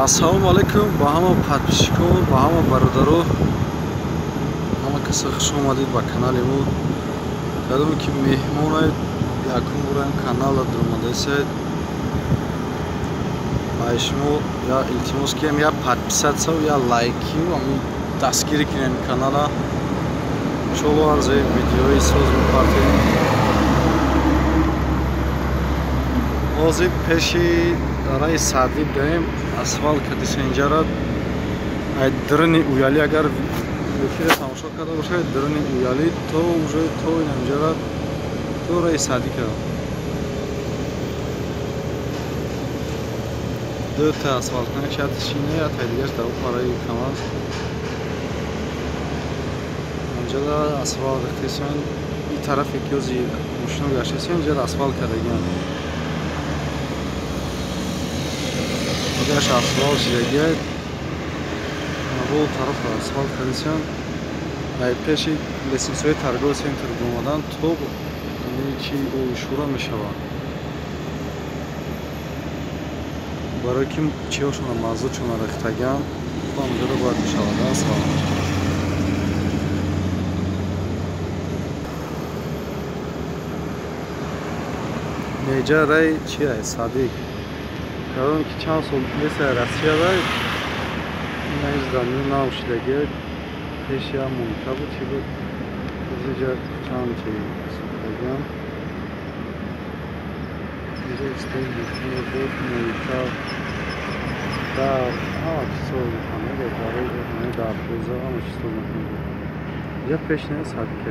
Ассалому алайкум ба ҳама подписчикон, ба ҳама бародаро, ҳама каса хуш омадед ба канали мо. Кадоме ки меҳмонед, якум бораем канала дуромадаисед, ай шумо я илтимос кием, я подписаться, я лайкию, ами дастгирӣ кунем канала. Иншоалло арзаи видеои соз мепартем. Ҳозир пеши дараи Саъдӣ бидаем, асфалт кадиса инҷара. Ай дирини Уялӣ агар эфира тамошо карда бошед, дирини Уялӣ то уже то инҷара то раи Саъдӣ кардам. Дута асфалткана шаҳати шине, ятай дигаш дар параи КамАЗ. Инҷара асфалт рехтесон, ин тарафе ки ози мошино гаштесон, инҷара асфалт кардагианд. Дигаш асфалт шидагиад, бо тараф асфалт кардисиан. Ай пеши лестницаҳои торговый центр омадан то чи шура мешавад. Барои ки чиҳошона маззучона рехтагианд, то ҳамҷода бояд бишавад асфалт. Неҷа рай чи ай Садик. Кадоме ки чанд сол месай Россияда, инаиз замин нав шидагиад, пеши ям мунита буд, чи буд, инҷа чанд чи сохтагиам. Инҷа истон буд, мунита, дар ҳама чиз соз мекунанд, барои дарвоза ҳама чиз соз мекунанд. Инҷа пеш не Садик.